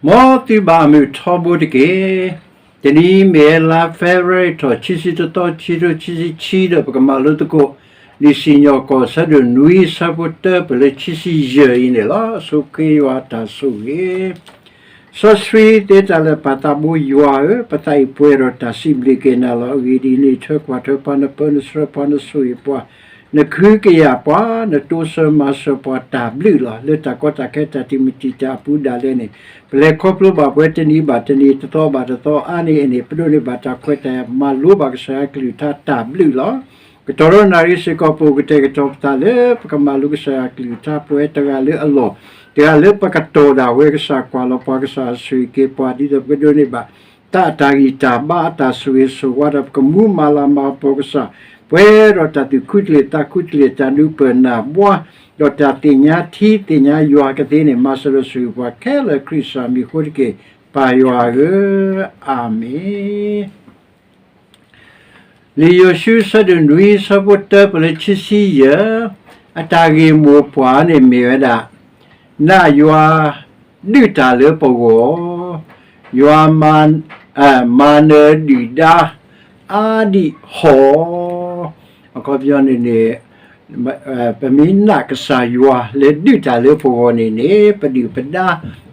မ်သုဘၣ်မုာ်ထီဘိတက့ၢ်. တနံၤအံၤမ့ၢ်ဝဲလါ February ထီၣ် ခံဆံတသီ ခံထိခံဆံခံ ဒီးပကမၤလိသကိး လံာ်စံၣ်ညီၣ်ကွီၢ် အဆၢဒိၣ်နွံ ဆၢဖိတၢ ပလၢခံဆံယဲၢ်အံၤန့ၣ်လီၤ. ဆိၣ်ဂ့ၤယွၤတၢ်ဆိၣ်ဂ့ၤ စီဆှံသ့တၢ်လၢာ် ပၢ်သးဘိယွၤဧၢ, ပသးအံၤပှဲၤဒီးတၢ်စံးဘျုးက့ၤနၤလီၤ. အဂ့ၢ်ဒ်အံၤ, နအံးထွဲကွၢ်ထွဲပှၤ, နပၢနဆှၢပှၤ, နဆိၣ်ဂ့ၤပှၤ, နဃုကယာ်ပှၤ, နတိစၢၤမၤစၢၤပှၤတၢ်ဘျုးလီၤ. လၢတၢ်ကီတၢ်ခဲတၢ်တံာ်မတံာ်တာ်အပူၤဒၣ်လဲာ်န့ၣ်, ပလဲၤခီဖျိဘၣ်ပှဲၤတနံၤဘၣ်တနံၤ, တသီဘၣ်တသီ, အါန့ၢ်အန့ၣ် ပဒိးန့ၢ်ဘၣ်တၢ်ခွဲးတၢ်ယာ်, မၤလိဘၣ်ကစၢ်ယွၤကလုၢ်ကထါတၢ်ဘျုးလီၤ. ကတီၢ်ဒီးနၣ်ရံၣ်စ့ၢ်ကီး ပအိၣ်ကတဲာ်ကတီၤပသးလၢပကမၤလိကစၢ်ယွၤကလုၢ်ကထါ ပဝဲတဂၤလၢအလီၢ်, တဂၤလၢပကတီၢ်ဒၣ်ဝဲ, ကစၢ်ကွၢ်လီၤပှၤ, ကစၢ်ဆိၣ်ဂ့ၤက့ၤပှၤ, ဒ်သိးပကဒိးန့ၢ်ဘၣ် တၢ်အတၢ်ဂံၢ်တၢ်ဘါ, အတၢ်ဆိၣ်ဂ့ၤဆိၣ်ဝါဒီး ပကမူမၤလၤမၤကပီၤကစၢ်, ပှဲၤဒီးတၢ်သူၣ်ခုတလ့ၢ်သးခုတလ့ၢ်, တၢ်ဒုးပၢၢ်နၢ်ဘှါ, ဒီးတၢ်သ့ၣ်ညါထံသ့ၣ်ညါယွၤကသ့န့ၣ်, မၤစၢၤဒီးဆိၣ်ဂ့ၤပှၤခဲလၢာ်ခရံာ်ကစၢ်မံၤအဃိတက့ၢ်, ပၢ်ယွၤဧၢ, အၤမ့ၣ်. လံာ်ယိၤၡူ ဆၢဒိၣ်နွံ ဆၢဖိတၢ ပလၢခံဆံယဲၢ်, အတၢ်ဂ့ၢ်မိၢ်ပှၢ်န့ၣ်မ့ၢ်ဝဲဒၣ်, နာ်ယွၤဒုးတၢ်လၢပဂီၢ်, ယွၤမၤ, မၤနၢၤဒုၣ်ဒါ အါဒံးဟီၣ်, အခီပညီန့ၣ်န့ၣ် ပမ့ၢ်နာ်ကစၢ်ယွၤလၢဒုးတၢ်လၢပဂီၢ်န့ၣ်န့ၣ်, ပဒုၣ်ပဒါ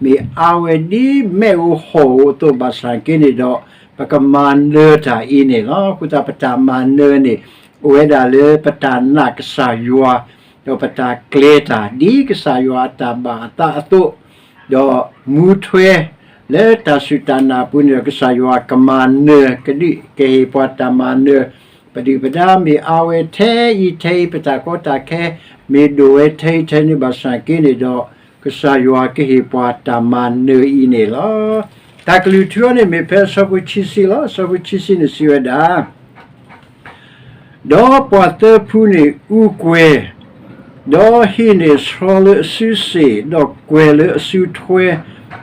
မ့ၢ်အါဝဲဒ်မ့ၣ်အူဟီၣ်အူအသိးဘၣ်ဆၣ်က့န့ၣ်ဒီး, ပကမၤနၢၤတၢ်အံၤန့ၣ်လီၤ. အဃိသတးပတၢ်မၤနၢၤန့ၣ် အိၣ်ဝဲဒၣ်လၢပတၢ်နာ်ကစၢ်ယွၤ, ဒီးပတၢ်ကျဲၤတၢ်ဒ်ကစၢ်ယွၤအတၢ်ဘၣ်အသးအသိး, ဒီးမူထွဲလၢတၢ်စူၢ်တၢ်နာ်အပူၤန့ၣ်ဒီး ကစၢ်ယွၤကမၤနၢၤ, ကဒုးကဟ့ၣ်ပှၤတၢ်မၤနၢၤ, ပဒုၣ်ပဒါမ့ၢ်အါဝဲထဲအံၤထဲအံၤ, ပတၢ်ကီတၢ်ခဲမ့ၢ်ဒိၣ်ဝဲထဲအံၤထဲန့ၣ်ဘၣ်ဆၣ်က့န့ၣ်ဒီး, ကစၢ်ယွၤကဟ့ၣ်ပှၤတၢ်မၤနၢၤအံၤန့ၣ်လီၤ. တၢ်ကလုၢ်ထူအံၤန့ၣ်မ့ၢ်ဖဲအဆၢဖိခံဆံလီၤ. အဆၢဖိခံဆံန့ၣ်စံးဝဲဒၣ် ဒီးပှၤသၢဖုန့ၣ်အူကွဲၤ, ဒီးဟံးန့ၢ်ဆှီလၢအစုစ့ၣ်, ဒီးကွဲၤလၢအစုထွဲ,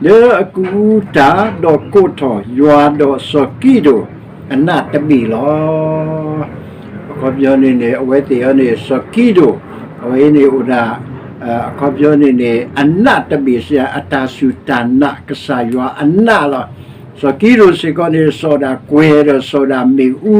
လၢအကအူတၢ်, ဒီးကိးထီၣ်ယွၤဒီးစီၤကံးဒဧိၣ်အနးတဘ့ၣ်လီၤ. အခီပညီန့ၣ်န့ၣ် အဝဲသ့ၣ်အံၤန့ၣ် စီၤကံးဒဧိၣ်, အဝဲအံၤန့ၣ်အိၣ်ဒၣ် အခီပညီန့ၣ်န့ၣ် အနးတဘ့ၣ်စ့ၢ် အတၢ်စူၢ်တၢ်နာ်ကစၢ်ယွၤအနးလီၤ. စီၤကံးဒဧိၣ်စ့ၢ်ကီးန့ၣ် စီၤဒၣ်ကွဲၤဒီးစီၤဒၣ်မ့ၣ်အူ,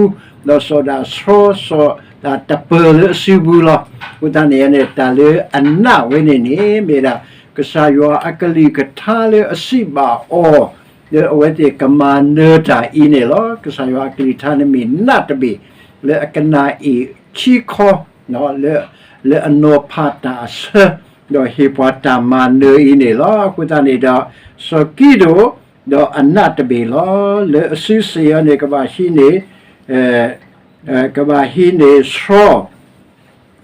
ဒီးစီၤဒၣ်ဆှီ, စီၤဒၣ်တပၢၤလၢအစုပူၤလီၤ. အဃိသတးန့ၣ်န့ၣ် တၢ်လၢအနးဝဲန့ၣ်န့ၣ် မ့ၢ်ဒၣ် ကစၢ်ယွၤအကလုၢ်ကထါလၢအစံးဘၣ်အီၤ, လၢအဝဲသ့ၣ်ကမၤနၢၤတၢ်အံၤန့ၣ်လီၤ. ကစၢ်ယွၤအကလုၢ်ကထါန့ၣ်မ့ၢ်နးတဘ့ၣ်, လၢအကနၣ်အ့ၣ်ခံခီ လၢအနီၤဖးတၢ်အဆၢ, ဒီးဟ့ၣ်ပှၤတၢ်မၤနၢၤအံၤန့ၣ်လီၤ. အဃိသတးန့ၣ်ဒီး စီၤကံးဒဧိၣ်, ဒီးအနးတဘ့ၣ်လီၤ. လၢအစုစ့ၣ်အံၤန့ၣ် ကဘၣ်ဟံးန့ၢ်, ကဘၣ်ဟံးန့ၢ်ဆှီ,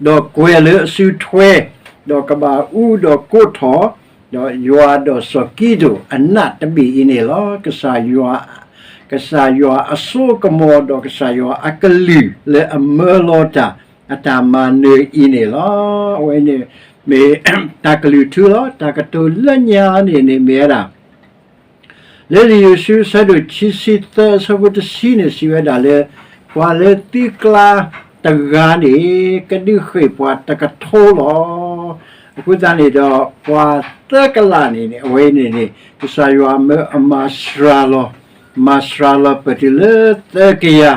ဒီးကွဲၤလၢအစုထွဲ, ဒီးကဘၣ်အူဒီးကိးထီၣ်, ဒီးယွၤဒီးစီၤကံးဒဧိၣ်အနးတဘ့ၣ်အံၤန့ၣ်လီၤ. ကစၢ်ယွၤ, ကစၢ်ယွၤအစိကမီၤဒီးကစၢ်ယွၤအကလုၢ်လၢအမၢလီၤတၢ်, အတၢ်မၤနၢၤအံၤန့ၣ်လီၤ. အဝဲန့ၣ်မ့ၢ်တၢ်ကလုၢ်ထူလီၤ. တၢ်ကတိၤလၢညါန့ၣ်န့ၣ်မ့ၢ်ဝဲဒၣ် လၢလံာ်ယိၤၡူ အဆၢဒိၣ်ခံဆံသၢ အဆၢဖိတဆံန့ၣ် စံးဝဲဒၣ်လၢ ပှၤလၢသုကျါတဂၤန့ၣ် ကဒုးဃ့ၢ်ပှၤတကထိလီၤ. အဃိသတးန့ၣ်ဒီး ပှၤသၢကလးန့ၣ်န့ၣ် အဝဲန့ၣ်န့ၣ် ကစၢ်ယွၤမၢအမၤစှၤလီၤ, မၤစှၤလီၤပတုၤလၢသၢကယၤ,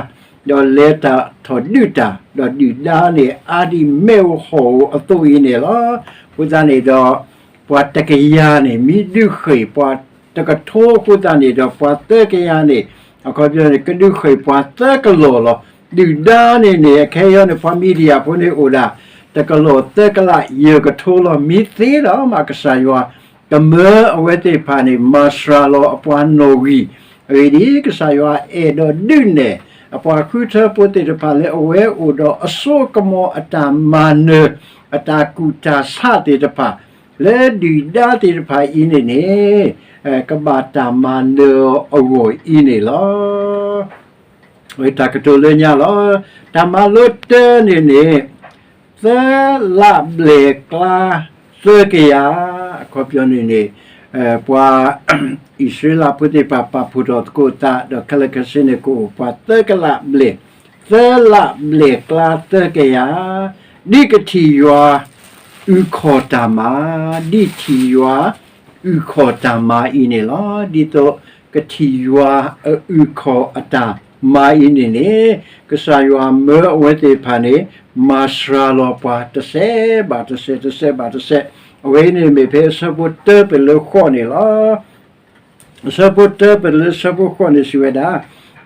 ဒီးလဲၤတၢ်ထီၣ်ဒုးတၢ်, ဒီးဒုၣ်ဒါန့ၣ် အါဒ်မ့ၣ်အူဟီၣ်အူအသိးအံၤန့ၣ်လီၤ. အဃိသတးန့ၣ်ဒီး ပှၤတကယၤန့ၣ် မ့ၢ်ဒုးဃ့ၢ်ပှၤတကထိအဃိသတးန့ၣ်ဒီး ပှၤသၢကယၤန့ၣ် အခီပညီန့ၣ် ကဒုးဃ့ၢ်ပှၤသၢကလီၢ်လီၤ. ဒုၣ်ဒါန့ၣ်န့ၣ် အခဲအံၤန့ၣ် ပှၤမံၤဒယၣ်ဖိန့ၣ်အိၣ်ဒၣ် တကလီၢ်သၢကလးယဲၢ်ကထိလီၤ. မ့ၢ်သ့ဒီးမး ကစၢ်ယွၤကမၢအဝဲသ့ၣ်တဖၣ်န့ၣ် မၤစှၤလီၤအပှၤနီၣ်ဂံၢ်, အဂ့ၢ်ဒ်အံၤ, ကစၢ်ယွၤအဲၣ်ဒိးဒုးနဲၣ် အပှၤဃုထၢဖိသ့ၣ်တဖၣ်လၢအဝဲအိၣ်ဒီးအစိကမီၤအတၢ်မၤနၢၤ အတၢ်ကူၣ်တၢ်ဆးသ့ၣ်တဖၣ် လၢဒုၣ်ဒါသ့ၣ်တဖၣ်အံၤန့ၣ်န့ၣ် ကဘၣ်တၢ်မၤနၢၤအဂီၢ်အံၤန့ၣ်လီၤ. တၢ်ကတိၤလၢညါလီၤ. တၢ်မၤလိတၢန့ၣ်န့ၣ် သၢလးဘျဲၣ်ကျါသၢကယၤ, အခီပညီန့ၣ်န့ၣ် ပှၤအံၣ်စရ့လးဖိသ့ၣ်တဖၣ် ပာ်ဖှိၣ်ထီၣ်သကိးသး ဒီးခဲလၢာ်ခဲဆ့န့ၣ် ကအိၣ်ပှၤသၢကလးဘျဲၣ်, သၢလးဘျဲၣ်ကျါသၢကယၤ, ဒ်ကထံၣ်ယွၤအုၣ်ခီၣ်တၢ်မၤ, ဒ်ထံၣ်ယွၤ အုၣ်ခီၣ်တၢ်မၤအံၤန့ၣ်လီၤ. ဒ်သိးကထံၣ်ယွၤအအုၣ်ခီၣ်အတၢ်မၤအံၤန့ၣ်န့ၣ် ကစၢ်ယွၤမၢအဝဲသ့ၣ်တဖၣ်န့ၣ် မၤစှၤလီၤပှၤတစဲးဘၣ်တစဲး တစဲးဘၣ်တစဲး, အဝဲအံၤန့ၣ်မ့ၢ်ဖဲအဆၢဖိတၢပလၢဃိးန့ၣ်လီၤ. အဆၢဖိတၢပလၢဆၢဖိဃိးန့ၣ်စံးဝဲဒၣ်,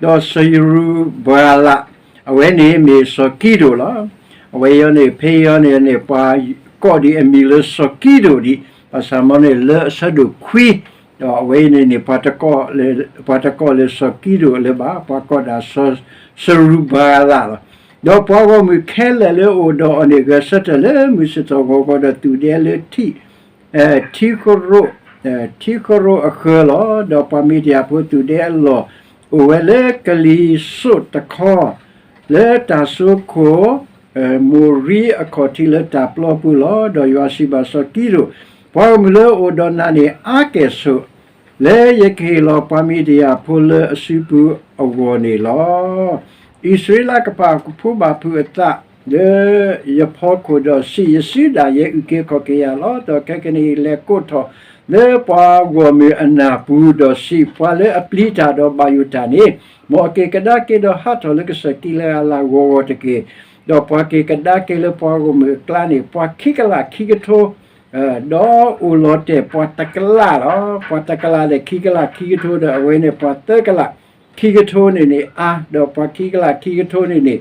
ဒီးစီၤယရူၤဘၤလး အဝဲန့ၣ်မ့ၢ်စီၤကံးဒဧိၣ်လီၤ. အဝဲအံၤန့ၣ် ဖဲအံၤန့ၣ်န့ၣ် ပှၤကိးဒံးအမံၤလၢစီၤကံးဒဧိၣ်ဒံး, ဘၣ်ဆၣ်မ်န့ၣ် လၢအဆၢဒိၣ်ခွံ, ဒီးအဝဲအံၤန့ၣ်န့ၣ် ပှၤတကိးလၢစီၤကံးဒဧိၣ်လၢၤဘၣ်, ပှၤကိးဒၣ်စီၤယရူၤဘၤလးလီၤ. ဒီးပှၤဂီၢ်မုၢ်ခဲလၢာ်လၢအအိၣ်ဒီးအီၤန့ၣ် ဂဲၤဆၢထၢၣ်လၢမုၢ်ဆ့ၣ်ထီၣ်ဂီၤဂီၤဒီးသူၣ်ဒဲလၢထံ ထံဃရိၣ်, ထံဃရိၣ်အဃၢၤလီၤ. ဒီးပှၤမံၤဒယၣ်ဖိသူၣ်ဒဲအလီၢ် အိၣ်ဝဲလၢကလံၤစိးတခီ, လၢတၢ်စိခိၣ် မိၢ်ရံအခီၣ်ထံးလၢတၢ်ပျီပူၤလီၤ. ဒီးယွၤစံးဘၣ်စီၤကံးဒဧိၣ်, ပှၤဂီၢ်မုၢ်လၢအအိၣ်ဒီးနၤန့ၣ် အါကဲၣ်ဆိး လၢယကဟ့ၣ်လီၤပှၤမံၤဒယၣ်ဖိလၢအစုပူၤအဂီၢ်န့ၣ်လီၤ. အံၣ်စရ့လးကပာ်ကဖိဘၣ်ဖုးအသး လၢယဖီခိၣ်ဒီးစံး, ယစုဒၣ်ယဲအုၣ်က့ၤခီၣ်က့ၤယၤလီၤ. ဒီးခဲကနံၣ်အံၤ လဲၤကိးထီၣ်လၢပှၤဂီၢ်မုၢ်အနၢ်ပူၤ, ဒီးစံး, ပှၤလၢအပျံၤတၢ်ဒီးဘၣ်ယိၣ်တၢ်န့ၣ်, မ်အက့ၤကဒါက့ၤဒီးဟးထီၣ်လၢကစၢၢ်ကံးလအၤလးဂီၤဂီၤတက့ၢ်. ဒီးပှၤက့ၤကဒါက့ၤလၢပှၤဂီၢ်မုၢ်အကျါန့ၣ် ပှၤခံကလးခံကထိ ဒီးအိၣ်လီၤတဲာ်ပှၤတကလးလီၤ. ပှၤတကလးဒီးခံကလးခံကထိဒီး အဝဲန့ၣ်ပှၤသၢကလးခံကထိန့ၣ်န့ၣ်အါ, ဒီးပှၤခံကလးခံကထိန့ၣ်န့ၣ်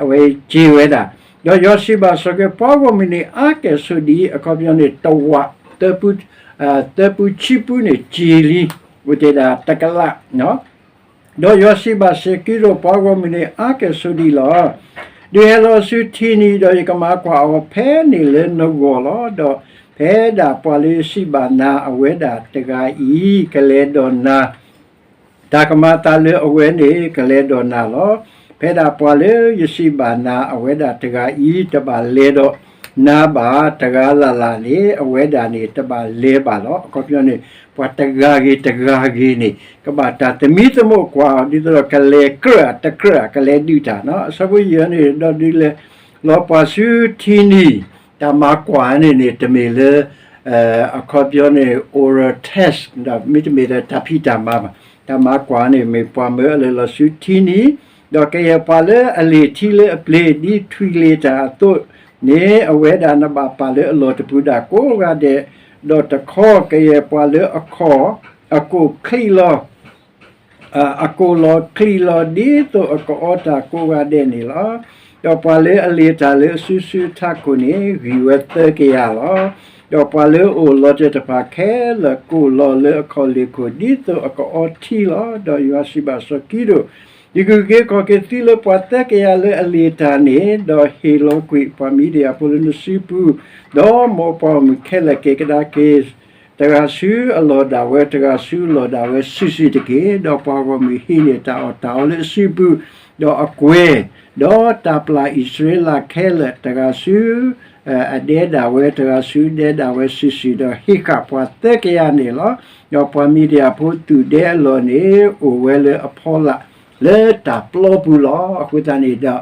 အဝဲစ့ဝဲဒၣ်. ဒီးယွၤစံးဘၣ်စီၤကံးဒဧိၣ်, ပှၤဂီၢ်မုၢ်န့ၣ် အါကဲၣ်ဆိးဒံး, အခီပညီန့ၣ် တဝာ် သၢပူဆံပူန့ၣ်စ့လံ, အိၣ်တဲဒၣ်တကလး ဒီးယွၤစံးဘၣ်စီၤကံးဒဧိၣ်, ပှၤဂီၢ်မုၢ်န့ၣ် အါကဲၣ်ဆိးဒံးလီၤ. ဒုးဟဲလီၤဆူထံနံၤ, ဒီးယကမၤကွၢ်အီၤဖဲန့ၣ်လၢနဂီၢ်လီၤ. ဒီးဖဲဒၣ်ပှၤလၢယစံးဘၣ်နၤအဝဲဒၣ်တဂၤအံၤ ကလဲၤဒီးနၤ တၢ်ကမၤအသးလၢအဝဲန့ၣ် ကလဲၤဒီးနၤလီၤ. ဖဲဒၣ်ပှၤလၢယစံးဘၣ်နၤအဝဲဒၣ်တဂၤအံၤ တဘၣ်လဲၤဒီးနၤဘၣ်, တဂၤလၢ်လၢ်န့ၣ် အဝဲဒၣ်န့ၣ် တဘၣ်လဲၤဘၣ်လီၤ. အခီပညီန့ၣ် ပှၤတဂၤဂ့ၤတဂၤဂ့ၤန့ၣ် ကဘၣ်တၢ်သမံသမိးကွၢ်အီၤ ဒ်သိးဒီးကလဲၤကြၢးတကြၢး ကလဲၤဒုးတၢ်နီၤ. အဆၢဖိယဲၢ်န့ၣ် ဒီးဒုးလဲၤလီၤပှၤဆူထံနံၤ, တၢ်မၤကွၢ်န့ၣ်န့ၣ် တမ့ၢ်လၢ အခီပညီန့ၣ် oral test ဒီးမ့တမ့ၢ်ဒီးတၢ်ဖံးတၢ်မၤဘၣ်. တၢ်မၤကွၢ်န့ၣ်မ့ၢ်ပှၤမၢအလၢာ်လီၤဆူထံနံၤ, ဒီးကယဲၢ်ပှၤလၢအလ့ၣ်ထံလၢအပျ့ၤ ဒ်ထွံၣ်လ့ၤတၢ်အသိးန့ၣ် အဝဲဒၣ်နဘၣ်ပာ်လၢအလီၢ်တပူၤဒၣ်ကိးဂၤဒဲး, ဒီးတခီကယဲၢ်ပှၤလၢအခီၣ် အကိၣ်ချံးလီၤ အကိၣ်လီၤချံးလီၤ ဒ်သိးအကအီတၢ်ကိးဂၤဒဲးန့ၣ်လီၤ. ဒီးပှၤလၢအလ့ၣ်တၢ်လၢအစုဆူအထးခိၣ်န့ၣ် ဂံၢ်ဝဲသၢကယၤလီၤ. ဒီးပှၤလၢအအိၣ်လီၤတဲာ်တဖၣ်ခဲလၢာ် ကိၣ်လီၤလၢအခီၣ်လ့ၢ်ခိၣ် ဒ်သိးအကအီထံလီၤ. ဒီးယွၤစံးဘၣ်စီၤကံးဒဧိၣ်, ယကအုၣ်က့ၤခီၣ်က့ၤသုလၢပှၤသၢကယၤလၢအလ့ၣ်တၢ်န့ၣ်, ဒီးဟ့ၣ်လီၤကွံာ်ပှၤမံၤဒယၣ်ဖိလၢနစုပူၤ, ဒီးမ်ပှၤဂီၢ်မုၢ်ခဲလၢာ်က့ၤကဒါက့ၤ တဂၤဆူအလီၢ်ဒၣ်ဝဲ, တဂၤဆူအလီၢ်ဒၣ်ဝဲစုာ်စုာ်တက့ၢ်. ဒီးပှၤဂီၢ်မုၢ်ဟံးန့ၢ်တၢ်အီၣ်တၢ်အီလၢအစုပူၤ, ဒီးအကွဲၤ, ဒီးတၢ်ပျၢ်အံၣ်စရ့လးခဲလၢာ်, တဂၤဆူအဒဲဒၣ်ဝဲ, တဂၤဆူဒဲဒၣ်ဝဲစုာ်စုာ်, ဒီးဟံးဃာ်ပှၤသၢကယၤန့ၣ်လီၤ. ဒီးပှၤမံၤဒယၣ်ဖိသူၣ်ဒဲအလီၢ်န့ၣ် အိၣ်ဝဲလၢအဖီလာ် လၢတၢ်ပျီပူၤလီၤ. အဃိသတးန့ၣ်ဒီး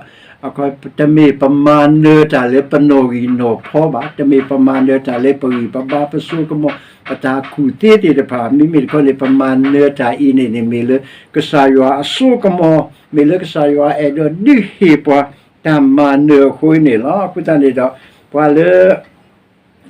တမ့ၢ်ပမၤနၢၤတၢ်လၢပနီၣ်ဂံၢ်နီၣ်ဖီဘၣ်, တမ့ၢ်ပမၤနၢၤတၢ်လၢပဂံၢ်ပဘါပစိကမီၤ ပတၢ်ကူၣ်သ့သ့ၣ်တဖၣ်, မ့မ့ၢ်တခီန့ၣ် ပမၤနၢၤတၢ်အံၤန့ၣ်န့ၣ် မ့ၢ်လၢကစၢ်ယွၤအစိကမီၤ, မ့ၢ်လၢကစၢ်ယွၤအဲၣ်ဒိးဒုးဟ့ၣ်ပှၤတၢ်မၤနၢၤအဃိန့ၣ်လီၤ. အဃိသတးန့ၣ်ဒီး ပှၤလၢ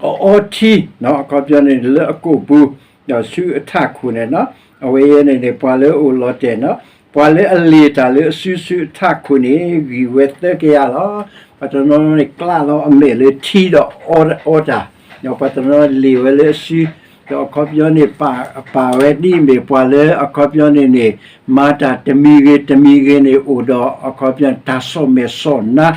အအီထံ အခီပညီန့ၣ် လၢအကိာ်ပူၤ ဒီးဆူအထးခိၣ်န့ၣ်, အဝဲအံၤန့ၣ်န့ၣ် ပှၤလၢအအိၣ်လီၤတဲာ်န့ၣ်, ပှၤလၢအလ့ၣ်တၢ်လၢအစုဆူအထးခိၣ်န့ၣ် ဂံၢ်ဝဲသၢကယၤလီၤ. ပှၤတနီၤန့ၣ် ကျးလီၤအမဲာ်လၢထံဒီးအီတၢ်, ဒီးပှၤတနီၤလ့ၣ်ဝဲလၢအစု, ဒီးအခီပညီန့ၣ် ပာ်ဝဲဒ်အမ့ၢ်ပှၤလၢအခီပညီန့ၣ်န့ၣ် မၤတၢ်တမံၤဂ့ၤတမံၤဂ့ၤန့ၣ် အိၣ်ဒီးအခီပညီန့ၣ် တၢ်စီၣ်မဲာ်စီၣ်နါ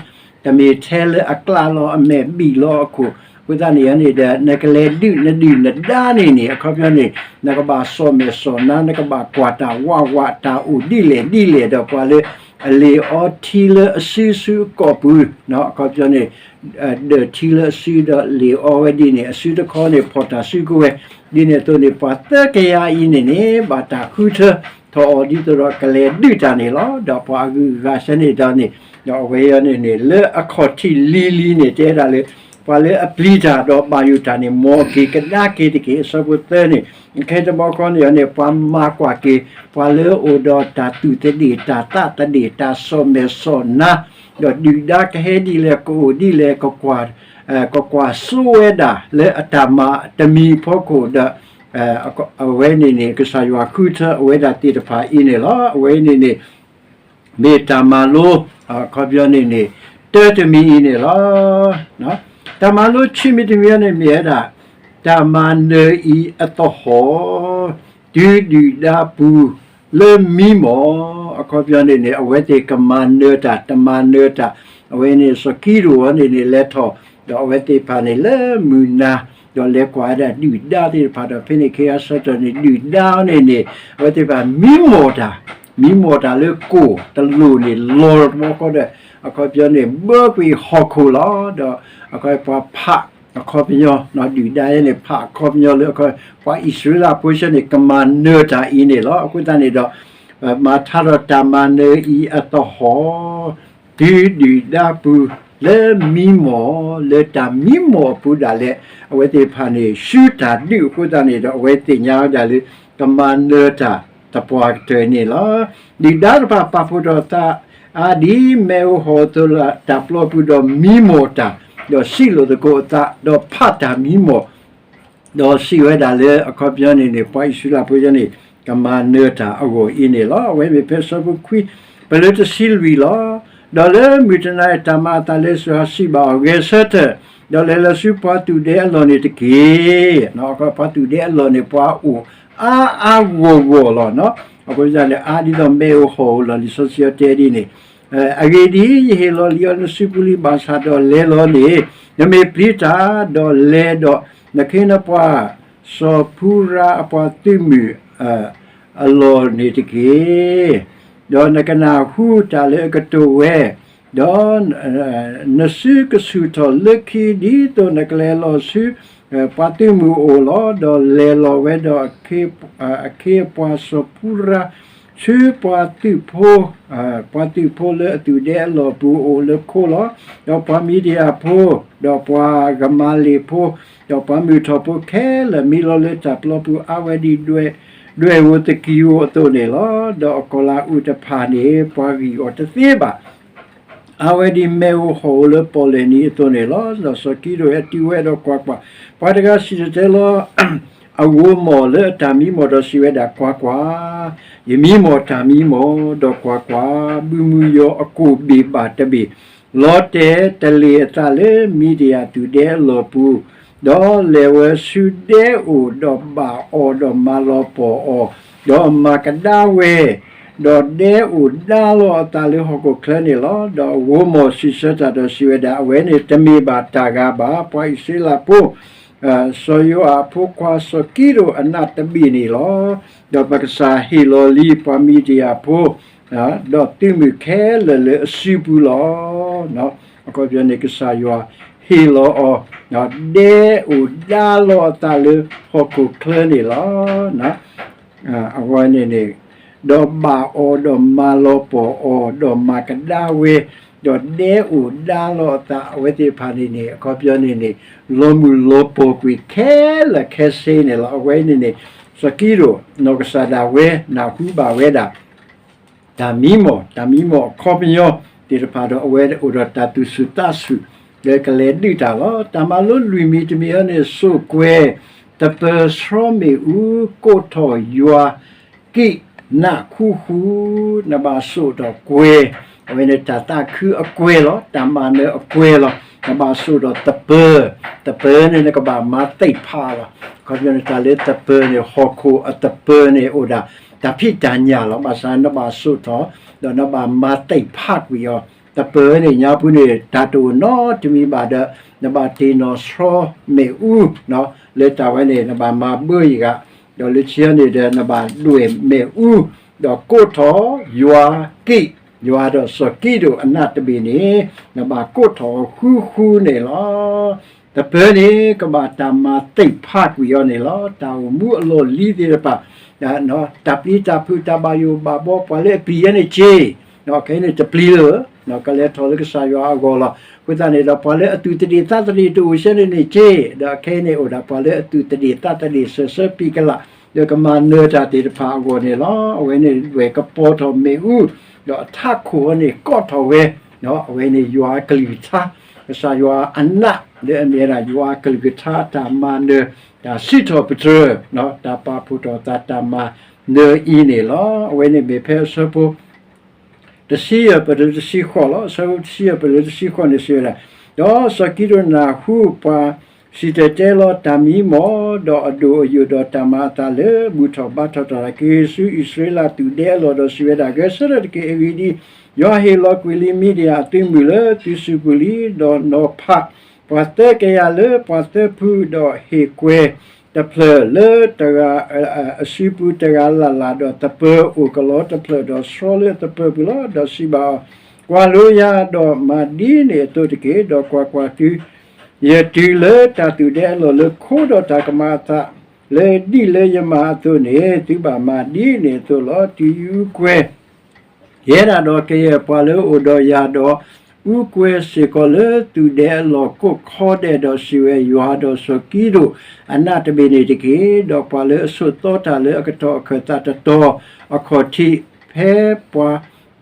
တမ့ၢ်ထဲလၢအကျးလီၤအမဲာ်ဘံၣ်လီၤအခိၣ်, အဃိသတးန့ၣ်န့ၣ်ဒီး နကလဲၤဒုးနဒုၣ်နဒါန့ၣ်န့ၣ် အခီပညီန့ၣ် နကဘၣ်စီၣ်မဲာ်စီၣ်နါ, နကဘၣ်ကွၢ်တၢ်ဝးဝး တၢ်အိၣ်ဒ်လဲၣ်ဒ်လဲၣ်ဒီး ပှၤလၢအလ့ၣ်အီထံလၢအစုဆူအကိာ်ပူၤ အခီပညီန့ၣ် ဒၢးထံလၢအစုဒီးလ့ၣ်အီဝဲဒ်န့ၣ် အစုတခီန့ၣ် ဖီၣ်တၢ်စုကဝဲၤ, ဒ်န့ၣ်အသိးန့ၣ် ပှၤသၢကယၤအံၤန့ၣ်န့ၣ် ဘၣ်တၢ်ဃုထၢထီၣ်အီၤဒ်သိးဒီးကလဲၤဒုးတၢ်န့ၣ်လီၤ. ဒီးပှၤအဂုၤအဂၤဆၢန့ၣ်ဒီးန့ၣ် ဒီးအဝဲအံၤန့ၣ်န့ၣ် လၢအခီၣ်ထံးလံၤလံၤန့ၣ် တဲဒၣ်လၢ ပှၤလၢအပျံၤတၢ်ဒီးဘၣ်ယိၣ်တၢ်န့ၣ် မ်အက့ၤကဒါက့ၤတက့ၢ်. အဆၢဖိသၢန့ၣ်, ခဲတဘျီဃီန့ၣ်န့ၣ် ပှၤမၤကွၢ်က့ၤ ပှၤလၢအအိၣ်ဒီးတၢ်သူၣ်သဒ့ၣ် တၢ်သးသဒ့ၣ် တၢ်ဆီၣ်မဲာ်ဆီၣ်နါ, ဒီးဒုၣ်ဒါကဟဲဒ်လဲၣ် ကအိၣ်ဒ်လဲၣ် ကကွၢ်စိဝဲဒၣ်လၢအတၢ်မၤတမံၤအဖီခိၣ်ဒီး အဝဲန့ၣ်န့ၣ် ကစၢ်ယွၤဃုထၢအဝဲဒၣ်သ့ၣ်တဖၣ်အံၤန့ၣ်လီၤ. အဝဲန့ၣ်န့ၣ် မ့ၢ်တၢ်မၤလိ အခီပညီန့ၣ်န့ၣ် တၢတမံၤအံၤန့ၣ်လီၤ. တၢ်မၤလိခံမံၤတမံၤန့ၣ်မ့ၢ်ဝဲဒၣ် တၢ်မၤနၢၤအံၤအသဟီၣ် တုၤဒုၣ်ဒါပူၤလၢမံမီၢ် အခီပညီန့ၣ်န့ၣ် အဝဲသ့ၣ်ကမၤနၢၤတၢ် တမၤနၢၤတၢ်, အဝဲန့ၣ်စီၤကံဒိၣ်အံၤန့ၣ်န့ၣ် လဲၤထီၣ် ဒီးအဝဲသ့ၣ်တဖၣ်န့ၣ်လၢမုၢ်နၤ ဒီးလဲၤကွၢ်ဝဲဒၣ်ဒုၣ်ဒါသ့ၣ်တဖၣ်ဒီး ဖဲန့ၣ်ခဲအံၤဆၢကတီၢ်န့ၣ် ဒုၣ်ဒါန့ၣ်န့ၣ် အဝဲသ့ၣ်တဖၣ်မံမီၢ်တၢ်, မံမီၢ်တၢ်လၢကိၢ်တလိၣ်န့ၣ် လီၤတဘျီဃီဒီး အခီပညီန့ၣ် ဘၢကွံာ်ဟီၣ်ခိၣ်လီၤ. ဒီးအခီပညီဖး အခီပညီ ဒုၣ်ဒါယဲန့ၣ် ဖးအခီပညီလၢ ပှၤအံၣ်စရ့လးဖိဆၢန့ၣ် ကမၤနၢၤတၢ်အံၤန့ၣ်လီၤ. အဃိသတးန့ၣ်ဒီး မၤထါထီၣ်တၢ်မၤနၢၤအံၤအသဟီၣ် တုၤဒုၣ်ဒါပူၤလၢမံမီၢ် လၢတၢ်မံမီၢ်အပူၤဒၣ်လဲာ် အဝဲသ့ၣ်တဖၣ်န့ၣ် ဆူတၢ်ဒုးအဃိသတးန့ၣ်ဒီး အဝဲသ့ၣ်ညါဝဲဒၣ်လၢ ကမၤနၢၤတၢ်သပှၢ်ကတၢၢ်န့ၣ်လီၤ. ဒုၣ်ဒါတဖၣ်ပာ်ဖှိၣ်ထီၣ်သးအါဒ်မ့ၣ်အူဟီၣ်အသိးလၢတၢ်ပျီပူၤဒီးမံမီၢ်တၢ်, ဒီးစံးလိာ်သကိးအသး, ဒီးဖးတၢ်မံမီၢ် ဒီးစံးဝဲဒၣ်လၢအခီပညီန့ၣ်န့ၣ် ပှၤအံၣ်စရ့လးဖိဆၢန့ၣ် ကမၤနၢၤတၢ်အဂီၢ်အံၤန့ၣ်လီၤ. အဝဲမ့ၢ်ဖဲအဆၢဖိခွံ ပလၢတဆံလွံၢ်လီၤ. ဒီးလၢမုၢ်တနၤအံၤ တၢ်မၤအသးလၢစှၤစံးဘၣ်အီၤ, ဂဲၤဆၢထၢၣ်, ဒီးလဲၤလီၤဆူပှၤသူၣ်ဒဲအလီၢ်န့ၣ်တက့ၢ်. ပှၤသူၣ်ဒဲအလီၢ်န့ၣ် ပှၤအိၣ်အါအါဂီၢ်ဂီၢ်လီၤ. အဃိသတးန့ၣ် အါဒ်သိးမ့ၣ်အူဟီၣ်အလီၢ် လံာ်စီဆှံတဲဒ်န့ၣ် အဂ့ၢ်ဒ်အံၤ, ယဟ့ၣ်လီၤလံအီၤနစုပူၤလံ, ဘၣ်ဆၣ်ဒီးလဲၤလီၤန့ၣ် နမ့ၢ်ပျံၤတၢ်, ဒီးလဲၤဒီးနခ့နပှၤစီၤဖူရၤအပှၤသုးမုၢ်အလီၢ်န့ၣ်တက့ၢ်. ဒီးနကနၢ်ဟူတၢ်လၢအကတိၤဝဲ, ဒီးနစုကဆူၣ်ထီၣ်လၢခံ ဒ်သိးနကလဲၤလီၤဆူ ပှၤသုးမုၢ်အအိၣ်လီၤ. ဒီးလဲၤလီၤဝဲဒီး အခ့အပှၤစီၤဖူရၤ ဆူပှၤသုးဖိ, ပှၤသုးဖိလၢအသူၣ်ဒဲအလီၢ်ပူၤအိၣ်လၢခိလီၤ. ဒီးပှၤမံၤဒယၣ်ဖိ, ဒီးပှၤဂမၤလ့ၢ်ဖိ, ဒီးပှၤမုၢ်ထီၣ်ဖိခဲလၢာ် မံလီၤလၢတၢ်ပျီပူၤ အါဝဲဒ်ဒွဲၣ်ဧိၤသကံၤဧိၤအသိးန့ၣ်လီၤ. ဒီးအကီၢ်လၤအူးတဖၣ်န့ၣ် ပှၤဂံၢ်အီၤတသ့ဘၣ် အဝဲဒ်မ့ၣ်အူဟီၣ်အူလၢပီၣ်လဲၣ်နံၤအသိးန့ၣ်လီၤ. ဒီးစီၤကံဒိၣ်ဟဲတုၤဝဲဒီးကွၢ်ကွၢ်, ပှၤတဂၤစံၣ်တဲၤတဲလီၤ အဂိၤမီၢ်လၢအတၢ်မံမီၢ်ဒီးစံးဝဲဒၣ်, ကွၢ်ကွၢ်, ယမံမီၢ်တၢ်မံမီၢ်, ဒီးကွၢ်ကွၢ်, ဘုမုၢ်ယီၤအကိၣ်ဘ့ၣ်ဘၣ်တဘ့ၣ် လီၤတဲာ်တလ့ၣ်အသးလၢမံၤဒယၣ်သူၣ်ဒဲအလီၢ်ပူၤ, ဒီးလဲၤဝဲဆူဒဲအိၣ်, ဒီးဘၣ်အီၤ, ဒီးမၤလီၤပီၢ်အီၤ, ဒီးမၤကဒါဝဲ, ဒီးဒဲအိၣ်ဒါလီၤအသးလၢဟီၣ်ခိၣ်ချၢန့ၣ်လီၤ. ဒီးအဂိၤမီၢ်စံးဆၢတၢ်ဒီးစံးဝဲဒၣ်, အဝဲန့ၣ်တမ့ၢ်ဘၣ်တၢ်ဂၤဘၣ်. ပှၤအံၣ်စရ့လးဖိ စီၤယိၤအးဖိခွါစီၤကံဒိၣ်အနးတဘ့ၣ်န့ၣ်လီၤ. ဒီးပကစၢ်ဟ့ၣ်လီၤလံပှၤမံၤဒယၣ်ဖိ ဒီးသုးမုၢ်ခဲလၢာ်လၢအစုပူၤလီၤ. အခီပညီန့ၣ် ကစၢ်ယွၤဟ့ၣ်လီၤအီၤ ဒဲအိၣ်ဒါလီၤအသးလၢဟီၣ်ခိၣ်ချၢန့ၣ်လီၤ. အဝဲန့ၣ်န့ၣ် ဒီးဘၣ်အီၤ, ဒီးမၤလီၤပီၢ်အီၤ, ဒီးမၤကဒါဝဲ, ဒီးဒဲအိၣ်ဒါလီၤအသး အဝဲသ့ၣ်တဖၣ်န့ၣ်န့ၣ် အခီပညီန့ၣ်န့ၣ် လီၤမုၢ်လီၤပီၢ်ကွံာ်ခဲလၢာ်ခဲဆ့န့ၣ်လီၤ. အဝဲန့ၣ်န့ၣ် စီၤကံဒိၣ် နီၢ်ကစၢ်ဒၣ်ဝဲ နၢ်ဟူဘၣ်ဝဲဒၣ် တၢ်မံမီၢ်, တၢ်မံမီၢ်အခီပညီသ့ၣ်တဖၣ်ဒီး အဝဲအိၣ်ဒီးတၢ်သူၣ်ဆူၣ်သးဆူၣ် လၢကလဲၤဒုးတၢ်လီၤ. တၢ်မၤလိလွံၢ်မံၤတမံၤအံၤန့ၣ် စိာ်ကွဲၤ, သပၢၤ, ဆီမ့ၣ်အူ, ကိးထီၣ်ယွၤ, ကံး, နးဃူဃူ, နဘၣ်စိာ်ထီၣ်ကွဲၤ, အဝဲန့ၣ်တၢ်သးခုအကွဲၤလီၤ, တၢ်မၤနၢၤအကွဲၤလီၤ. နဘၣ်စိာ်ထီၣ်သပၢၤ, သပၢၤန့ၣ် နကဘၣ်မၤသ့ၣ်ဖးလီၤ. အခီပညီန့ၣ် တၢ်လၢသပၢၤန့ၣ် ဟီၣ်ခိၣ်အသပၢၤန့ၣ်အိၣ်ဒၣ် တၢ်ဖံးတၢ်ညၣ်လီၤ. ဘၣ်ဆၣ်နဘၣ်စိာ်ထီၣ် ဒီးနဘၣ်မၤသ့ၣ်ဖးကွံာ်အီၤ. သပၢၤန့ၣ်ညါပူၤန့ၣ် တၢ်တအိၣ်နီတမံၤဘၣ်ဒီး နဘၣ်တ့ၢ်နီၣ်ဆီမ့ၣ်အူ လၢတၢ်ဝဲန့ၣ် နဘၣ်မၤဘၢယဂၤ, ဒီးလၢခံန့ၣ်ဒီး နဘၣ်ဒွဲၣ်မ့ၣ်အူ, ဒီးကိးထီၣ်ယွၤကံး, ယွၤဒီးစီၤကံဒိၣ်အနးတဘ့ၣ်န့ၣ် နဘၣ်ကိးထီၣ်ဃူဃူန့ၣ်လီၤ. သပၢၤန့ၣ် ကဘၣ်တၢ်မၤသ့ၣ်ဖးကွံာ်အီၤန့ၣ်လီၤ. တၢ်အိၣ်မူအလီၢ်လံၤသ့ၣ်တဖၣ်, တၢ်ပျံၤတၢ်ဖုး တၢ်ဘၣ်ယိၣ်ဘၣ်ဘီ ပှၤလၢအပျံၤယဲန့ၣ်က့, ခဲအံၤန့ၣ်တပျံၤလၢၤ ကလဲၤထီၣ်လၢကစၢ်ယွၤအဂီၢ်လီၤ. အဃိသတးန့ၣ်ဒီး ပှၤလၢအသူၣ်တဒ့ၣ်သးတဒ့ၣ်တအိၣ်ဆဲန့ၣ်န့ၣ်က့, ဒီးခဲအံၤန့ၣ်အိၣ်ဒၣ်ပှၤလၢအသူၣ်တဒ့ၣ်သးတဒ့ၣ် စၢၤဆၢပံၤကလး လၢကမၤနၢၤတၢ်သ့ၣ်တဖၣ်အဂီၢ်န့ၣ်လီၤ. အဝဲန့ၣ်ဝဲကပီၤထီၣ်မ့ၣ်အူ, ဒီးအထးခိၣ်အီၤန့ၣ်ကိးထီၣ်ဝဲ, အဝဲန့ၣ်ယွၤအကလုၢ်ကထါ, ကစၢ်ယွၤအနးလၢအမ့ၢ်ဝဲဒၣ်ယွၤအကလုၢ်ကထါ တၢ်မၤနၢၤ, တၢ်စံးထီၣ်ပတြၢၤ, တၢ်ပာ်ဖှိၣ်ထီၣ်သး တၢ်မၤနၢၤအံၤန့ၣ်လီၤ. အဝဲန့ၣ်မ့ၢ်ဖဲအဆၢဖိ တဆံယဲၢ်ပတုၤလၢတဆံဃိးလီၤ. အဆၢဖိတဆံယဲၢ်ပတုၤလၢတဆံဃိးန့ၣ်စံးဝဲဒၣ်, ဒီးစီၤကံးဒဧိၣ်နၢ်ဟူပှၤစံၣ်တဲၤတဲလီၤတၢ်မံမီၢ်, ဒီးအဒိၣ်အယိာ်ဒီးတၢ်မၤအသးလၢဘူၣ်ထီၣ်ဘါထီၣ်တၢ် က့ၤဆူအံၣ်စရ့လးသူၣ်ဒဲအလီၢ်ဒီးစံးဝဲဒၣ်, ဂဲၤဆၢထၢၣ်တက့ၢ်. အဂ့ၢ်ဒ်အံၤ, ယွၤဟ့ၣ်လီၤကွံာ်လံမံၤဒယၣ်အသုးမုၢ်လၢသုစုပူၤလံ, ဒီးနီၤဖးပှၤသၢကယၤလၢပှၤသၢဖု, ဒီးဟ့ၣ်ကွဲၤတဖျၢၣ်လၢတဂၤ အစုပူၤတဂၤလၢ်လၢ်, ဒီးသပၢၤအိၣ်ကလီတဖျၢၣ်, ဒီးဆှီလၢသပၢၤပူၤလီၤ. ဒီးစံးဘၣ်အီၤ, ကွၢ်လိယၤ, ဒီးမၤဒ်န့ၣ်အသိးတက့ၢ်. ဒီးကွၢ်ကွၢ်, တုၤယတုၤလၢတၢ်သူၣ်ဒဲအလီၢ်လၢခိ, ဒီးတၢ်ကမၤအသးလၢဒ်လၢယမၤအသိးန့ၣ်, သုဘၣ်မၤဒ်န့ၣ်အသိးလီၤ. တုၤယအူကွဲၤ ယဲဒၣ်ဒီးကယဲၢ်ပှၤလၢအအိၣ်ဒီးယၤဒီး, အူကွဲၤစ့ၢ်ကီးလၢသူၣ်ဒဲအလီၢ်ကိးခီဒဲး, ဒီးစံးဝဲ, ယွၤဒီးစီၤကံးဒဧိၣ်အနးတဘ့ၣ်န့ၣ်တက့ၢ်. ဒီးပှၤလၢအဆိးသီတၢ်လၢအကတီၢ်အခၢၣ်သးတတီၤအခီၣ်ထံး, ဖဲပှၤ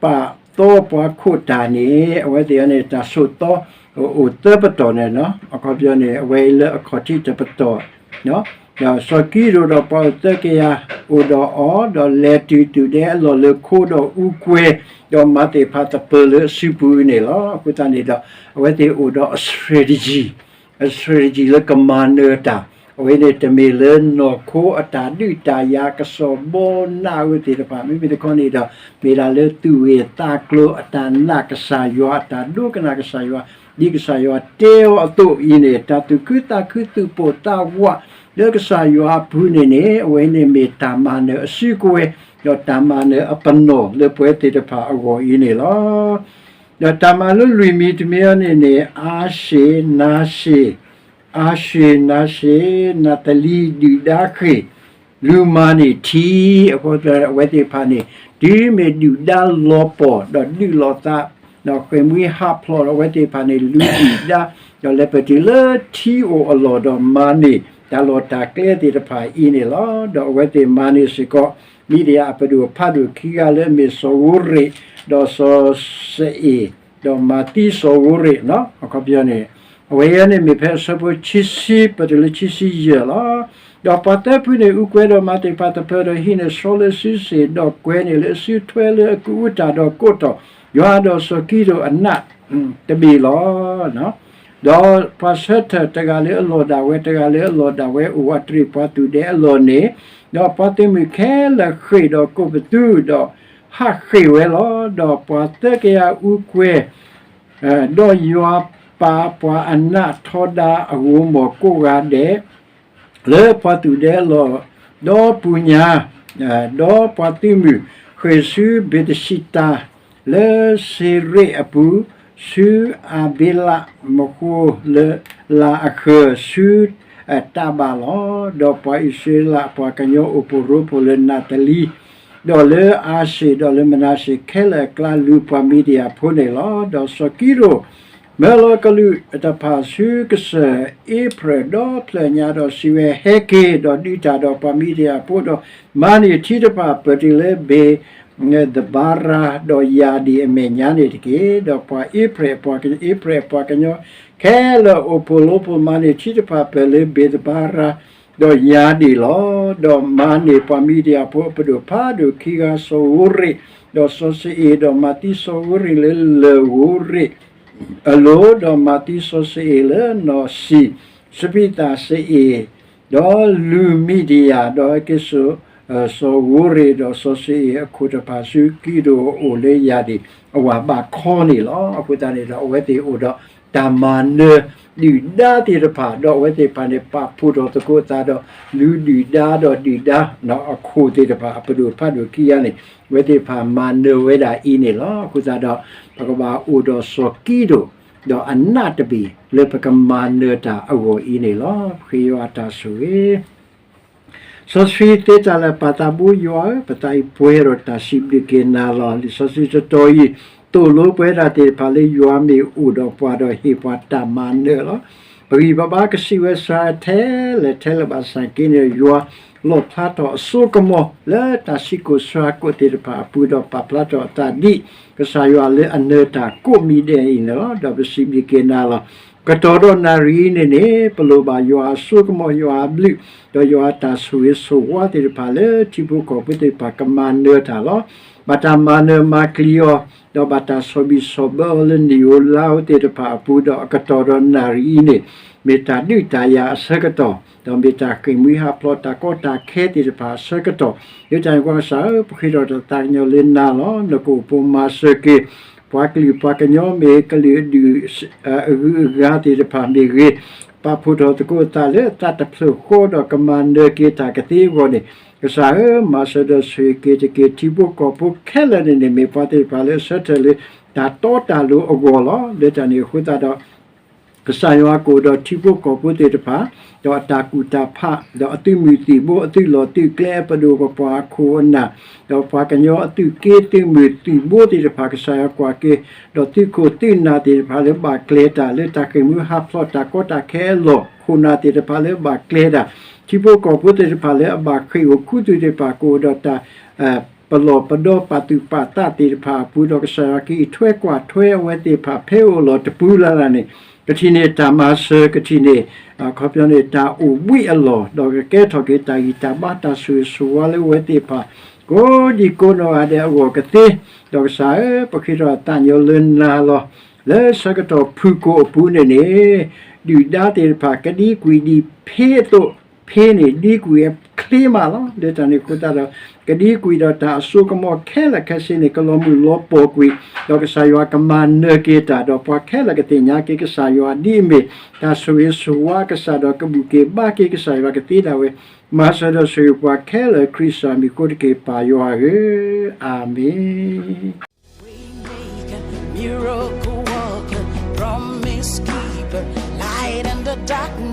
ပာ်သီပှၤခိးတၢ်န့ၣ်, အဝဲသ့ၣ်အံၤန့ၣ် တၢ်ဆိးသီအိၣ်သၢပတီၢ်န့ၣ်လီၤ. အခီပညီန့ၣ် အဝဲအံၤလၢအခီၣ်ထံးတပတီၢ် ဒီးစီၤကံးဒဧိၣ်ဒီးပှၤအိၣ်သၢကယၤအိၣ်ဒီးအီၤ, ဒီးလဲၤတုၤသူၣ်ဒဲအလီၢ်လၢခိ, ဒီးအူကွဲၤ, ဒီးမၤသ့ၣ်ဖးသပၢၤလၢအစုပူၤန့ၣ်လီၤ. အဃိသတးန့ၣ်ဒီး အဝဲသ့ၣ်အိၣ်ဒီးအ strategy, အ strategy လၢကမၤနၢၤတၢ်, အဝဲန့ၣ်တမ့ၢ်လၢနီၢ်ခိအတၢ်ဒုးတၢ်ယၤ ကစီၣ်ဘီနးဝဲသ့ၣ်တဖၣ်, မ့မ့ၢ်တခီန့ၣ်ဒီး မ့ၢ်ဒၣ်လၢသူၣ်ဂ့ၤသးကျိၤအတၢ်နာ်ကစၢ်ယွၤ, အတၢ်ဒိကနၣ်ကစၢ်ယွၤ, ဒ်ကစၢ်ယွၤတဲအီၤအသိးအံၤန့ၣ်, တၢ်သူၣ်ခုသးခု သူၣ်ပိၢ်သးဝးလၢကစၢ်ယွၤအပူၤန့ၣ်န့ၣ်, အဝဲန့ၣ်မ့ၢ်တၢ်မၤနၢၤအစုကဝဲၤ, ဒီးတၢ်မၤနၢၤအပနီၣ်လၢပဝဲသ့ၣ်တဖၣ်အဂီၢ်အံၤန့ၣ်လီၤ. ဒီးတၢ်မၤလိလွံၢ်မံၤတမံၤအံၤန့ၣ်န့ၣ်, အၤၡ့ၣ်, နၤၡ့ၣ်, အၤၡ့ၣ်, နၤၡ့ၣ်, နၤသလံ, ဒုၣ်ဒါဃ့ၢ်, လူၤမၤန့ၢ်ထံ, အဃိသတးအဝဲသ့ၣ်တဖၣ်န့ၣ်, တုၤမ့ၢ်ဒုၣ်ဒါလီၤပှီၢ် ဒီးဒုးလိာ်သး, ဒီးဃ့ၢ်မှံဟးဖျိးဒီးအဝဲသ့ၣ်တဖၣ်န့ၣ် လူၤဒုၣ်ဒါ, ဒီးလဲၤပတုၤလၢထံအိၣ်အလီၢ်ဒီးမၤန့ၢ်တၢ်လီၢ်တၢ်ကျဲသ့ၣ်တဖၣ်အံၤန့ၣ်လီၤ. ဒီးအဝဲသ့ၣ်မၤန့ၢ်စ့ၢ်ကီး မံၤဒယၣ်အပဒိၣ်ဖးဒိၣ်ခံဂၤလၢအမ့ၢ်စီၤဧိရ့ၣ်, ဒီးစီၤစအ့ၣ်, ဒီးမၤသံစီၤဧိရ့ၣ်, အခီပညီန့ၣ်, အဝဲအံၤန့ၣ်မ့ၢ်ဖဲအဆၢဖိခံဆံပတုၤလၢခံဆံယဲၢ်လီၤ. ဒီးပှၤသၢဖုန့ၣ် အူကွဲၤဒီးမၤသ့ၣ်ဖးသပၢၤဒီးဟံးန့ၢ်ဆှီလၢစုစ့ၣ်, ဒီးကွဲၤန့ၣ်လၢအစုထွဲလၢအကအူတၢ်ဒီးကိးထီၣ်, ယွၤဒီးစီၤကံးဒဧိၣ်အနးတဘ့ၣ်လီၤ. ဒီးပှၤဆၢထၢၣ်တဂၤလၢအလီၢ်ဒၣ်ဝဲ, တဂၤလၢအလီၢ်ဒၣ်ဝဲအိၣ်ဝးတရံးပှၤသူၣ်ဒဲအလီၢ်န့ၣ်, ဒီးပှၤသုးမုၢ်ခဲလၢာ်ဃ့ၢ်ဒီးကိးပသူ, ဒီးဟးဃ့ၢ်ဝဲလီၤ. ဒီးပှၤသၢကယၤအူကွဲၤ, ဒီးယွၤပာ်ပှၤအနးထီဒါအဂိၤမီၢ်ကိးဂၤဒဲး လၢပှၤသူၣ်ဒဲအလီၢ်, ဒီးပူၤညါ, ဒီးပှၤသုးမုၢ်ဃ့ၢ်ဆူဘ့းတၡံတၤ, လၢစ့ရ့းအပူၤ, ဆူအၤဘ့လးမဃိလၢလၤအဃၢၤ, ဆူတၢ်ဘၣ်လီၤ. ဒီးပှၤအံၣ်စရ့လးအပှၤကညီအိၣ်ဖှိၣ်ရိဖှိၣ်လၢနးသလံ, ဒီးလၢအၤၡ့ၣ်, ဒီးလၢမနၤၡ့ၣ်ခဲလၢာ်အကျါ လူၤပှၤမံၤဒယၣ်ဖိန့ၣ်လီၤ. ဒီးစီၤကံးဒဧိၣ် မၢလီၤကလူးတဖၣ်ဆူကစၢၢ်အ့ဖြ့ၣ်ဒီဖျၢၣ်ညါဒီးစံးဝဲ, ဟဲက့ၤ, ဒီးဒုးတၢ်ဒီးပှၤမံၤဒယၣ်ဖိ, ဒီးမၤန့ၢ်ထံတဖၣ် ပတုၤလၢဘ့း သဘၤရၤဒီးယၤဒံၣ်အမဲာ်ညါန့ၣ်တက့ၢ်. ဒီးပှၤအ့ဖြ့ၣ်, အ့ဖြ့ၣ်အပှၤကညီခဲလၢာ်အိၣ်ဖှိၣ်ရိဖှိၣ် မၤန့ၢ်ထံတဖၣ် ပတုၤလၢဘ့းသဘၤရၤဒီးယၤဒံၣ်လီၤ. ဒီးမၤန့ၢ်ပှၤမံၤဒယၣ်ဖိအပဒိၣ်ဖးဒိၣ်ခံဂၤ, စီၤဧိရ့း, ဒီးစီၤစအ့ၣ်, ဒီးမၤသံစီၤဧိရ့းလၢလၢၢ်ဧိရ့း အလိၤ, ဒီးမၤသံစီၤစအ့ၣ်လၢနီၢ်စံၣ်, စဖံးသၣ်စအ့ၣ်, ဒီးလူၤမံၤဒယၣ်, ဒီးဟဲက့ၤစိာ်စီၤဧိရ့းဒီးစီၤစအ့ၣ်အခိၣ်တဖၣ်ဆူကံးဒဧိၣ်အအိၣ်လၢယၤဒံၣ် အဝၤဘးခီန့ၣ်လီၤ. အဃိသတးန့ၣ်ဒီး အဝဲသ့ၣ်အိၣ်ဒီးတၢ်မၤနၢၤဒုၣ်ဒါသ့ၣ်တဖၣ်, ဒီးအဝဲသ့ၣ်တဖၣ်န့ၣ် ပာ်ဖှိၣ်ထီၣ်သကိးအသးဒီး လူၤဒုၣ်ဒါဒီးဒုၣ်ဒါ အခိၣ်သ့ၣ်တဖၣ် အပဒိၣ်ဖးဒိၣ်ခံဂၤန့ၣ် အဝဲသ့ၣ်တဖၣ်မၤနၢၤဝဲဒၣ်အံၤန့ၣ်လီၤ. အဃိသတးဒီး ပကဘၣ်အိၣ်ဒီးစီၤကံးဒဧိၣ် ဒီးအနးတဘ့ၣ်လၢပကမၤနၢၤတၢ်အဂီၢ်အံၤန့ၣ်လီၤ. ဃ့ယွၤအတၢ်ဆိၣ်ဂ့ၤ စီဆှံသ့တၢ်လၢာ် ပၢ်သးဘိယွၤဧၢ, ပသးအံၤပှဲၤဒီးတၢ်စံးဘျုးက့ၤနၤလီၤ. လံာ်စီဆှံတတီၤအံၤ သိၣ်လိပှဲၤဒၣ်သ့ၣ်တဖၣ်လၢယွၤမ့ၢ်အိၣ်ဒီးပှၤဒီးဟ့ၣ်ပှၤတၢ်မၤနၢၤလီၤ. ပဂံၢ်ပဘါကစံးဝဲစ့ၢ်ထဲလဲၣ်ထဲလဲၣ်ဘၣ်ဆၣ်က့န့ၣ် ယွၤလီၣ်ဖျါထီၣ်အစိကမီၤလၢတၢ်ဆံးကိာ်ဆါကိာ်သ့ၣ်တဖၣ်အပူၤဒီးပာ်ဖျါထီၣ်အသးဒ်ကစၢ်ယွၤလၢအနၢၤတၢ်ကိးမံၤဒဲးအံၤန့ၣ်လီၤ. ဒီးပစံးဘျုးက့ၤနၤလီၤ. ကတီၢ်ဒီးနၣ်ရံၣ်အံၤန့ၣ်န့ၣ် ပလိၣ်ဘၣ်ယွၤအစိကမီၤ ယွၤအဘျုး ဒီးယွၤအတၢ်ဆိၣ်ဂ့ၤဆိၣ်ဝါသ့ၣ်တဖၣ်လၢထံဖိကီၢ်ဖိသ့ၣ်တဖၣ်ကမၤနၢၤတၢ်လီၤ. ဘၣ်တၢ်မၤနၢၤမၤကျံၤအီၤ ဒီးဘၣ်တၢ်ဆီၣ်ဘံၣ်ဆီၣ်ဘၢအီၤလၢနံၣ်ဧိၤလါဧိၤသ့ၣ်တဖၣ်အပူၤဒီးအကတီၢ်ဒီးနၣ်ရံၣ်အံၤန့ၣ် မ့ၢ်တၢ်ဒုးတၢ်ယၤအဆၢကတီၢ် ဒီးမ့ၢ်တၢ်ဃ့ၢ်မှံဟးဖျိးတၢ်ကီတၢ်ခဲသ့ၣ်တဖၣ်အဆၢကတီၢ် လၢတၢ်န့ၣ်အဃိကစၢ်ဧၢ ပဃ့ထီၣ်တၢ်သးကညီၤလၢနၤလီၤ. နကအိၣ်ဖှိၣ်မၤစၢၤက့ၤ ပှၤကလုာ်ပှၤကညီမ့ၢ်ဂ့ၤ ကလုာ်အဒုၣ်အဂၤသ့ၣ်တဖၣ်မ့ၢ်ဂ့ၤ ပာ်ဖှိၣ်ထီၣ်သကိးအသးလၢအသးတဖျၢၣ်ဃီဒီးကမၤနၢၤက့ၤတၢ်ကသ့အဂီၢ်န့ၣ် ကစၢ်ဧၢ မၤစၢၤဒီးဆိၣ်ဂ့ၤက့ၤတက့ၢ် ထံဖိကီၢ်ဖိခဲလၢာ်န့ၣ်န့ၣ် မ့ၢ်ပှၤသ့ၣ်တဖၣ်လၢအဆၢထၢၣ်လၢ တၢ်တီတၢ်လိၤအဂီၢ်လီၤ. လၢတၢ်န့ၣ်အဃိသတးဒီး ကစၢ်ယွၤကအိၣ်ဒီးထံဖိကီၢ်ဖိသ့ၣ်တဖၣ် ဒီးအတၢ်ကူၣ်တၢ်ဖး ဒီးအသုးမုၢ်သံၣ်ဘိ အသုးလီၢ်သုးကျဲ အပဒိၣ်ပပှၢ်အခိၣ်အနၢ် ဒီးပှၤကညီအသုးက့ သုးမုၢ်သံၣ်ဘိသ့ၣ်တဖၣ် ကစၢ်ယွၤကွၢ်က့ၤ ဒီးသုးခိၣ်သုးနၢ်သ့ၣ်တဖၣ်လၢဘၣ်ကျဲၤတၢ် လၢတၢ်ဃ့ၢ်မှံဟးဖျိးတၢ်ကီတၢ်ခဲအလီၢ် ခိၣ်နၢ်သ့ၣ်တဖၣ်လၢဘၣ်ကျဲၤတၢ် ထံဖိကီၢ်ဖိသ့ၣ်တဖၣ်လၢအဘၣ်ဃ့ၢ်အိၣ်ခူသူၣ်သ့ၣ်တဖၣ် ကအိၣ်ဒီးတၢ် ပလီၢ်ပဒီပာ်သူၣ်ပာ်သးသ့ၣ်တဖၣ်အပူၤ ဒီးကစၢ်ယွၤကအံးထွဲကွၢ်ထွဲအဝဲသ့ၣ်တဖၣ် ဖဲအိၣ်လီၤတပူၤလၢ်လၢ်န့ၣ် ကထံၣ်န့ၢ်တၢ်မၤစၢၤ ကထံၣ်န့ၢ် အခီပညီန့ၣ် တၢ်အိၣ်ဘှံးအလီၢ် ဒီးကကဲထီၣ်က့ၤတၢ်ဂံၢ်တၢ်ဘါတၢ်ဆိၣ်ဂ့ၤဆိၣ်ဝါလၢအဝဲသ့ၣ်တဖၣ် ကိးဒံကိးနီၢ်ဂၤဒဲးအဂီၢ်ကသ့ ဒီးကစၢ်ဧၢ ပဃ့ထီၣ်သးကညီၤလၢနၤလီၤ. လၢဆၢကတီၢ်ဖုၣ်ကိာ်အပူၤန့ၣ်န့ၣ် ဒုၣ်ဒါသ့ၣ်တဖၣ် ကဒံကွံာ်ဒံးဖ့အသိး ဖ့န့ၣ် ဒံကွံာ်အချ့မးလီၤ. လၢတၢ်န့ၣ်အဃိသတးဒီး ကဒံကွံာ်ဒီးတၢ်အစိကမီၤခဲလၢာ်ခဲဆ့န့ၣ် ကလီၤမုၢ်လီၤပှီၢ်ကွံာ် ဒီးကစၢ်ယွၤကမၤနၢၤက့ၤတၢ် ဒီးပှၤခဲလၢာ်ကသ့ၣ်ညါက့ၤကစၢ်ယွၤဒ်အမ့ၢ် တၢ်ဆိၣ်ဂ့ၤဆိၣ်ဝါကစၢ် ဒီးကဘူၣ်က့ၤဘါက့ၤကစၢ်ယွၤကသ့ဒၣ်ဝဲ မၤစၢၤဒီးဆိၣ်ဂ့ၤပှၤခဲလၢာ် ခရံာ်စၢ်မံၤအဃိတက့ၢ် ပၢ်ယွၤဧၢ, အၤမ့ၣ်. Waymaker, miracle worker, promise keeper, light in the darkness.